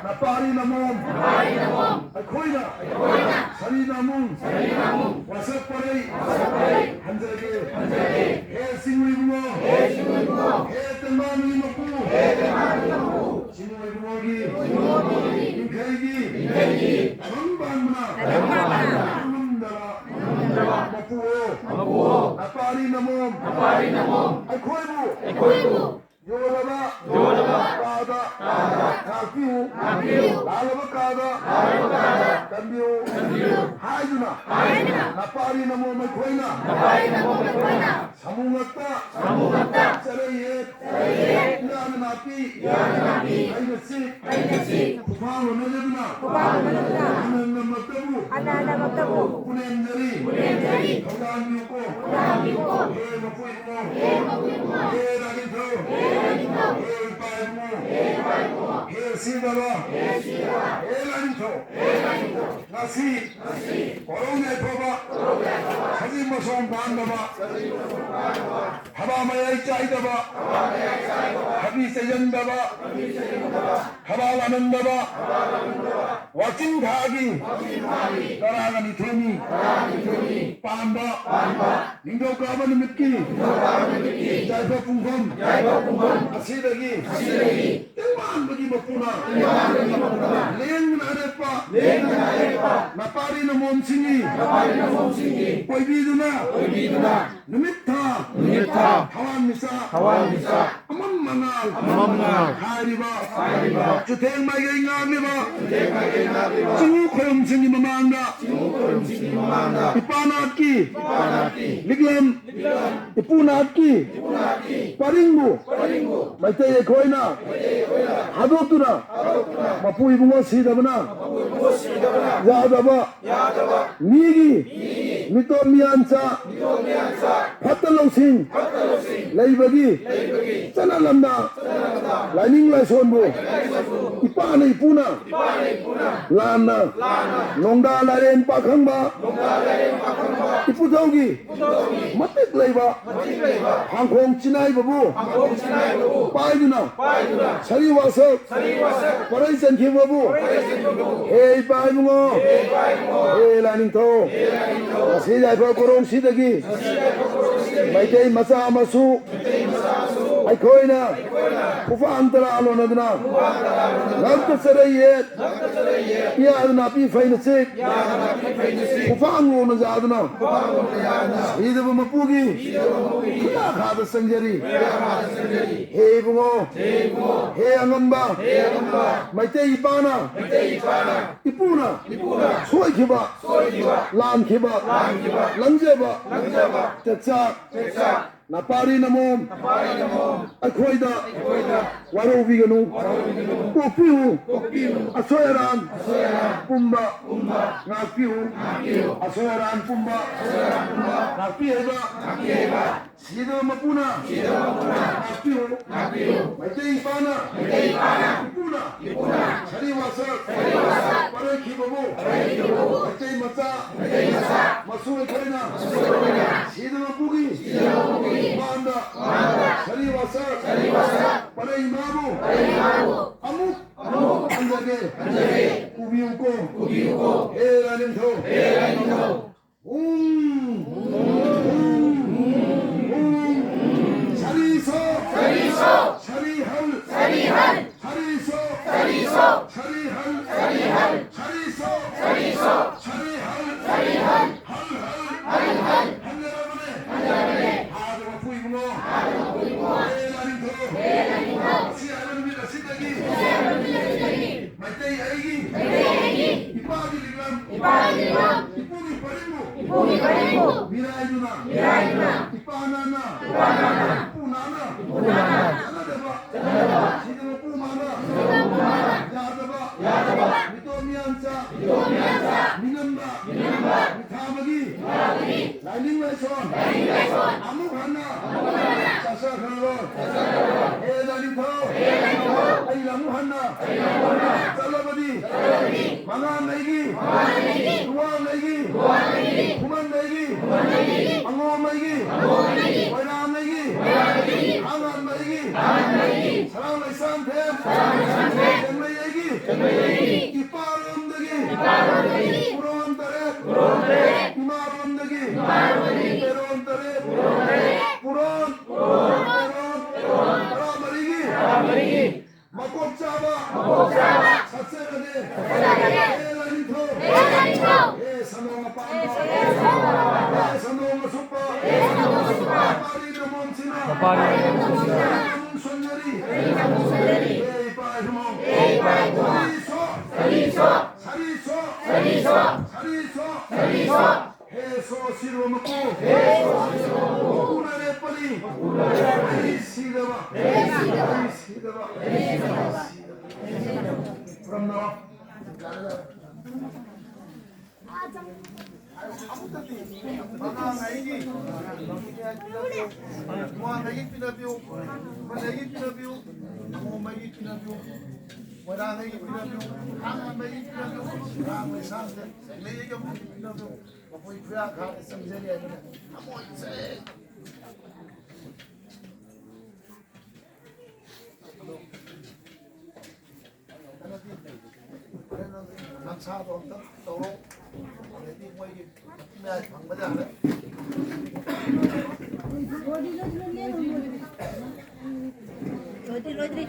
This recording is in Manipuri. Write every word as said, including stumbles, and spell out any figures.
ꯅꯄꯥꯔꯤ ꯅꯃꯣꯝ, ꯑꯩꯈꯣꯏꯅ ꯁꯔꯤ ꯅꯃꯨꯡ, ꯋꯥꯁꯛ ꯄꯔꯩ ꯍꯟꯖꯒꯦ꯫ ꯍꯦ ꯆꯤꯡꯉꯨ ꯏꯕꯨꯡꯉꯣ, ꯍꯦ ꯇꯦꯡꯕꯥꯡꯒꯤ ꯃꯄꯨ, ꯆꯤꯡꯉꯨ ꯏꯕꯨꯡꯉꯣꯒꯤ ꯏꯪꯈꯩꯒꯤ ꯇꯥꯏꯕꯪ ꯄꯥꯟꯕꯅ ꯉꯝꯗꯕ ꯃꯄꯨ ꯑꯣ, ꯅꯄꯥꯔꯤ ꯅꯃꯣꯝ, ꯑꯩꯈꯣꯏꯕꯨ ꯌꯣꯜꯂꯕ ꯀꯥꯗ ꯉꯥꯛꯄꯤꯌꯨ, ꯂꯥꯜꯂꯕ ꯀꯥꯗ ꯀꯟꯕꯤꯌꯨ ꯍꯥꯏꯗꯨꯅ ꯅꯄꯥꯔꯤ ꯅꯃꯣꯝ ꯑꯩꯈꯣꯏꯅ ꯁꯥꯃꯨ ꯉꯛꯇ ꯆꯔꯩ ꯌꯦꯠ, ꯏꯔꯥꯅ ꯅꯥꯄꯤ, ꯑꯩꯅ ꯆꯤꯛ, ꯈꯨꯐꯥ ꯍꯣꯠꯅꯖꯗꯨꯅ ꯍꯟꯅ ꯉꯝꯃꯛꯇꯕꯨ ꯄꯨꯅꯦꯝꯖꯔꯤ꯫ ꯊꯧꯖꯥꯟꯕꯤꯌꯨꯀꯣ꯫ ꯍꯦ ꯃꯄꯨ ꯏꯕꯨꯡꯉꯣ, ꯍꯦ ꯂꯥꯏꯅꯤꯡꯊꯧ, ꯍꯦ ꯏꯄꯥ ꯏꯕꯨꯡꯉꯣ, ꯍꯦ ꯁꯤꯗꯕ, ꯍꯦ ꯂꯥꯏꯅꯤꯡꯊꯧ, ꯉꯁꯤ ꯀꯣꯔꯧ ꯌꯥꯏꯐꯕ, ꯁꯖꯤꯛ ꯃꯁꯣꯡ ꯄꯥꯟꯗꯕ, ꯊꯕꯥ ꯃꯌꯥꯏ ꯆꯥꯏꯗꯕ, ꯊꯕꯤ ꯆꯩꯖꯟꯗꯕ, ꯊꯕꯥ ꯂꯥꯅꯟꯗꯕ, ꯋꯥꯛꯆꯤꯡ ꯊꯥꯒꯤ ꯇꯔꯥꯒ ꯅꯤꯊꯣꯏꯅꯤ ꯄꯥꯟꯕ ꯅꯤꯡꯊꯧꯀꯥꯕ ꯅꯨꯃꯤꯠꯀꯤ ꯌꯥꯏꯐ ꯄꯨꯡꯐꯝ ꯑꯁꯤꯗꯒꯤ ꯇꯦꯡꯕꯥꯡꯕꯒꯤ ꯃꯄꯨꯅ ꯂꯦꯡꯗꯅ ꯑꯔꯦꯞꯄ ꯅꯄꯥꯔꯤ ꯅꯃꯣꯝꯁꯤꯡꯒꯤ ꯑꯣꯏꯕꯤꯗꯨꯅ ꯅꯨꯃꯤꯠ ꯊꯥ ꯅꯨꯃꯤꯠ ꯊꯥ ꯊꯋꯥꯟꯃꯤꯆꯥꯛ ꯊꯋꯥꯟꯃꯤꯆꯥꯛ ꯑꯃꯝ ꯃꯉꯥꯜ ꯑꯃꯝ ꯃꯉꯥꯜ ꯍꯥꯏꯔꯤꯕ ꯆꯨꯊꯦꯡ ꯃꯥꯏꯀꯩ ꯉꯥꯛꯂꯤꯕ ꯆꯤꯡꯉꯨ ꯈꯣꯏꯔꯨꯝꯁꯤꯡꯒꯤ ꯃꯃꯥꯡꯗ ꯏꯄꯥ ꯅꯥꯠꯀꯤ ꯂꯤꯛꯂꯝ ꯏꯄꯨ ꯅꯥꯠꯀꯤ ꯄꯔꯤꯡꯕꯨ ꯃꯩꯇꯩ ꯑꯩꯈꯣꯏꯅ ꯍꯥꯗꯣꯛꯇꯨꯅ ꯃꯄꯨ ꯏꯕꯨꯡꯉꯣ ꯁꯤꯗꯕꯅ ꯌꯥꯗꯕ ꯃꯤꯒꯤ ꯃꯤꯇꯣꯞ ꯃꯤꯌꯥꯟꯆꯥ ꯐꯠꯇ ꯂꯧꯁꯤꯡ ꯂꯩꯕꯒꯤ ꯆꯠꯅ ꯂꯝꯗ ꯂꯥꯏꯅꯤꯡ ꯂꯥꯏꯁꯣꯟꯕꯨ ꯏꯄꯥ ꯏꯄꯥꯅ ꯏꯄꯨꯅ ꯂꯥꯟꯅ ꯅꯣꯡꯗꯥ ꯂꯥꯏꯔꯦꯟ ꯄꯥꯈꯪꯕ ꯏꯄꯨꯊꯧꯒꯤ ꯃꯇꯤꯛ ꯂꯩꯕ ꯍꯥꯡꯈꯣꯡ ꯆꯤꯅꯥꯏꯕꯕꯨ ꯄꯥꯏꯗꯨꯅ ꯁꯔꯤ ꯋꯥꯁꯛ ꯄꯔꯩ ꯆꯟꯈꯤꯕꯕꯨ, ꯍꯦ ꯏꯄꯥ ꯏꯕꯨꯡꯉꯣ, ꯍꯦ ꯂꯥꯏꯅꯤꯡꯊꯧ, ꯉꯁꯤ ꯌꯥꯏꯐ ꯀꯣꯔꯣꯡꯁꯤꯗꯒꯤ ꯃꯩꯇꯩ ꯃꯆꯥ ꯃꯁꯨ ꯑꯩꯈꯣꯏꯅ ꯈꯨꯐꯥꯡ ꯇꯔꯥ ꯂꯣꯟꯅꯗꯨꯅ ꯉꯛꯇ ꯆꯔꯩ ꯌꯦꯠ ꯏꯌꯥꯗ ꯅꯥꯄꯤ ꯐꯩꯅ ꯆꯤꯛ ꯈꯨꯐꯥꯡ ꯂꯣꯟꯅ ꯌꯥꯗꯨꯅ ꯁꯤꯗꯕ ꯃꯄꯨꯒꯤ ꯈꯨꯌꯥꯈꯥꯗ ꯆꯪꯖꯔꯤ꯫ ꯍꯦ ꯏꯕꯨꯡꯉꯣ, ꯍꯦ ꯑꯉꯝꯕ, ꯃꯩꯇꯩ ꯏꯄꯥꯅ, ꯏꯄꯨꯅ ꯁꯣꯏꯈꯤꯕ, ꯂꯥꯟꯈꯤꯕ, ꯂꯪꯖꯕ, ꯇꯦꯛꯆꯥꯛ, ꯅꯄꯥꯔꯤ ꯅꯃꯣꯝ ꯑꯩꯈꯣꯏꯗ ꯋꯥꯔꯧꯕꯤꯒꯅꯨ꯫ ꯀꯣꯛꯄꯤꯌꯨ, ꯑꯁꯣꯏ ꯑꯔꯥꯟ ꯄꯨꯝꯕ ꯉꯥꯛꯄꯤꯌꯨ꯫ ꯑꯁꯣꯏ ꯑꯔꯥꯟ ꯄꯨꯝꯕ ꯉꯥꯛꯄꯤ ꯍꯥꯏꯕ ꯁꯤꯗꯕ ꯃꯄꯨꯅ ꯉꯥꯛꯄꯤꯌꯨ꯫ ꯃꯩꯇꯩ ꯏꯄꯥꯅ, ꯏꯄꯨꯅ ꯁꯔꯤ ꯋꯥꯁꯛ ꯄꯔꯩꯈꯤꯕꯕꯨ ꯃꯩꯇꯩ ꯃꯆꯥ ꯃꯁꯨ ꯑꯩꯈꯣꯏꯅ ꯁꯤꯗꯕ ꯃꯄꯨꯒꯤ ꯃꯥꯟꯗ ꯁꯔꯤ ꯋꯥꯁꯛ ꯄꯔꯩ ꯏꯃꯥꯕꯨ ꯑꯃꯨꯛ ꯍꯟꯖꯒꯦ꯫ ꯎꯕꯤꯌꯨꯀꯣ, ꯎꯕꯤꯌꯨꯀꯣ꯫ ꯍꯦ ꯂꯥꯏꯅꯤꯡꯊꯧ, ꯍꯦ ꯂꯥꯏꯅꯤꯡꯊꯧ꯫ ꯎꯝ, ꯎꯝ, ꯎꯝ, ꯎꯝ꯫ ꯁꯔꯤ ꯁꯣ, ꯁꯔꯤ ꯁꯣ꯫ ꯁꯔꯤ ꯍꯜ, ꯁꯔꯤ ꯍꯜ꯫ ꯁꯔꯤ ꯁꯣ, ꯁꯔꯤ ꯁꯣ꯫ ꯁꯔꯤ ꯍꯜ, ꯁꯔꯤ ꯍꯜ꯫ ꯁꯔꯤ ꯁꯣ, ꯁꯔꯤ ꯁꯣ꯫ ꯁꯔꯤ ꯍꯜ, ꯁꯔꯤ ꯍꯜ꯫ ꯍꯜ, ꯍꯜ꯫ ꯍꯜ, ꯍꯜ꯫ ꯍꯟꯖꯔꯕꯅꯦ꯫ ꯍꯟꯖꯔꯕꯅꯦ꯫ ꯍꯥꯗ ꯃꯄꯨ ꯏꯕꯨꯡꯉꯣ꯫ ꯍꯥꯗ ꯃꯄꯨ ꯏꯕꯨꯡꯉꯣ꯫ ꯍꯦ ꯂꯥꯏꯅꯤꯡꯊꯧ꯫ ꯍꯦ ꯂꯥꯏꯅꯤꯡꯊꯧ꯫ ꯉꯁꯤ ꯍꯥꯏꯕ ꯅꯨꯃꯤꯠ ꯑꯁꯤꯗꯒꯤ꯫ ꯉꯁꯤ ꯍꯥꯏꯕ ꯅꯨꯃꯤꯠ ꯑꯁꯤꯗꯒꯤ꯫ ꯃꯩꯇꯩ ꯑꯩꯒꯤ꯫ ꯃꯩꯇꯩ ꯑꯩꯒꯤ꯫ ꯏꯄꯥꯒꯤ ꯂꯤꯛꯂꯝ꯫ ꯏꯄꯥꯒꯤ ꯂꯤꯛꯂꯝ꯫ ꯏꯄꯨꯒꯤ ꯄꯔꯤꯡꯕꯨ꯫ ꯏꯄꯨꯒꯤ ꯄꯔꯤꯡꯕꯨ꯫ ꯃꯤꯔꯥꯏꯗꯨꯅ꯫ ꯃꯤꯔꯥꯏꯗꯨꯅ꯫ ꯏꯄꯥ ꯅꯥꯅ꯫ ꯏꯄꯥ ꯅꯥꯅ꯫ ꯏꯄꯨ ꯅꯥꯅ꯫ ꯏꯄꯨ ꯅꯥꯅ꯫ ꯆꯠꯅꯗꯕ꯫ ꯆꯠꯅꯗꯕ꯫ ꯁꯤꯗꯕ ꯃꯄꯨ ꯃꯥꯅ꯫ ꯁꯤꯗꯕ ꯃꯄꯨ ꯃꯥꯅ꯫ ꯌꯥꯗꯕ꯫ ꯌꯥꯗꯕ꯫ ꯃꯤꯇꯣꯞ ꯃꯤꯌꯥꯟꯆꯥ꯫ ꯃꯤꯇꯣꯞ ꯃꯤꯌꯥꯟꯆꯥ꯫ ꯃꯤꯅꯝꯕ꯫ ꯃꯤꯅꯝꯕ꯫ ꯃꯤꯊꯥꯕꯒꯤ꯫ ꯃꯤꯊꯥꯕꯒꯤ꯫ ꯂꯥꯏꯅꯤꯡ ꯂꯥꯏꯁꯣꯟ꯫ ꯂꯥꯏꯅꯤꯡ ꯂꯥꯏꯁꯣꯟ꯫ ꯑꯃꯨꯛ ꯍꯟꯅ꯫ ꯑꯃꯨꯛ ꯍꯟꯅ꯫ ꯆꯠꯆꯈ꯭ꯔꯔꯣꯏ꯫ ꯆꯠꯆꯈ꯭ꯔꯔꯣꯏ꯫ ꯍꯦ ꯂꯥꯏꯅꯤꯡꯊꯧ꯫ ꯍꯦ ꯂꯥꯏꯅꯤꯡꯊꯧ꯫ ꯑꯩ ꯑꯃꯨꯛ ꯍꯟꯅ ꯆꯠꯂꯕꯗꯤ, ꯃꯉꯥꯡꯉꯩꯒꯤ, ꯂꯨꯋꯥꯡꯉꯩꯒꯤ, ꯈꯨꯃꯟꯉꯩꯒꯤ, ꯑꯉꯣꯝꯉꯩꯒꯤ, ꯃꯣꯏꯔꯥꯡꯉꯩꯒꯤ, ꯊꯥꯡꯉꯥꯟꯕꯩꯒꯤ, ꯁꯔꯥꯡ ꯂꯩꯁꯥꯡꯊꯦꯝ, ꯆꯦꯡꯃꯩꯉꯩꯒꯤ, ꯏꯄꯥꯔꯣꯝꯗꯒꯤ ꯄꯨꯔꯣꯟ ꯇꯔꯦꯠ, ꯏꯃꯥꯔꯣꯝꯗꯒꯤ ꯄꯦꯔꯣꯟ ꯇꯔꯦꯠ, ꯄꯨꯔꯣꯟ, ꯄꯦꯔꯣꯟ, ꯇꯔꯥꯃꯔꯤꯒꯤ ꯃꯀꯣꯛ ꯆꯥꯕ, ꯃꯀꯣꯛ ꯆꯥꯕ ꯁꯛꯆꯔꯒꯦ꯫ ꯁꯛꯆꯔꯒꯦ꯫ ꯍꯦ ꯂꯥꯏꯅꯤꯡꯊꯧ꯫ ꯍꯦ ꯂꯥꯏꯅꯤꯡꯊꯧ꯫ ꯍꯦ ꯁꯟꯗꯣꯡ ꯑꯄꯥꯝꯕ꯫ ꯍꯦ ꯁꯟꯗꯣꯡ ꯑꯄꯥꯝꯕ꯫ ꯍꯦ ꯁꯟꯗꯣꯡ ꯑꯁꯨꯞꯄ꯫ ꯍꯦ ꯁꯟꯗꯣꯡ ꯑꯁꯨꯞꯄ꯫ ꯃꯄꯥꯔꯤ ꯅꯃꯣꯝꯁꯤꯅ꯫ ꯃꯄꯥꯔꯤ ꯅꯃꯣꯝꯁꯤꯅ꯫ ꯅꯃꯨꯡ ꯁꯣꯟꯖꯔꯤ꯫ ꯅꯃꯨꯡ ꯁꯣꯟꯖꯔꯤ꯫ ꯍꯦ ꯏꯄꯥ ꯏꯕꯨꯡꯉꯣ꯫ ꯍꯦ ꯏꯄꯥ ꯏꯕꯨꯡꯉꯣ꯫ ꯁꯔꯤ ꯁꯣ꯫ ꯁꯔꯤ ꯁꯣ꯫ ꯁꯔꯤ ꯁꯣ꯫ ꯁꯔꯤ ꯁꯣ꯫ ꯁꯔꯤ ꯁꯣ꯫ ꯍꯦ ꯁꯣ ꯁꯤꯔꯣ ꯃꯄꯨ꯫ ꯍꯦ ꯁꯣ ꯁꯤꯔꯣ ꯃꯄꯨ꯫ ꯃꯄꯨꯅ ꯂꯦꯞꯄꯅꯤ꯫ ꯃꯄꯨꯅ ꯂꯦꯞꯄꯅꯤ꯫ ꯑꯩ ꯁꯤꯗꯕ꯫ ꯑꯩ ꯁꯤꯗꯕ꯫ ꯑꯩ ꯁꯤꯗꯕ꯫ ꯈꯨꯔꯨꯝꯅꯔꯣ꯫ ꯑꯃꯨꯛꯇꯗꯤ ꯃꯉꯥꯡꯉꯩꯒꯤ ꯃꯉꯥꯡꯉꯩꯒꯤ ꯄꯤꯅꯕꯤꯌꯨ, ꯃꯅꯩꯒꯤ ꯄꯤꯅꯕꯤꯌꯨ, ꯑꯃꯣꯝꯉꯩꯒꯤ ꯄꯤꯅꯕꯤꯌꯨ, ꯃꯣꯏꯔꯥꯡꯉꯩꯒꯤ ꯄꯤꯅꯕꯤꯌꯨ, ꯊꯥꯡꯉꯥꯟꯕꯩꯒꯤ ꯄꯤꯅꯕꯤꯌꯨ, ꯊꯥꯡ ꯂꯩꯁꯥꯡꯁꯦ, ꯂꯩꯒꯤ ꯑꯃꯨꯛꯇ ꯄꯤꯅꯕꯤꯌꯨ꯫ ꯃꯈꯣꯏ ꯈꯨꯌꯥ ꯈꯥꯗ ꯆꯪꯖꯔꯤ ꯍꯥꯏꯗꯅ ꯊꯃꯣꯏ ꯁꯦꯡꯅ ꯅꯪꯁꯥꯗꯣ ꯑꯝꯇ ꯇꯧꯔꯣ꯫ ꯑꯗꯩꯗꯤ ꯃꯣꯏꯒꯤ ꯃꯌꯥꯏ ꯐꯪꯕ ꯌꯥꯔꯦ꯫ ꯂꯣꯏꯗ꯭ꯔꯤ, ꯂꯣꯏꯗ꯭ꯔꯤ꯫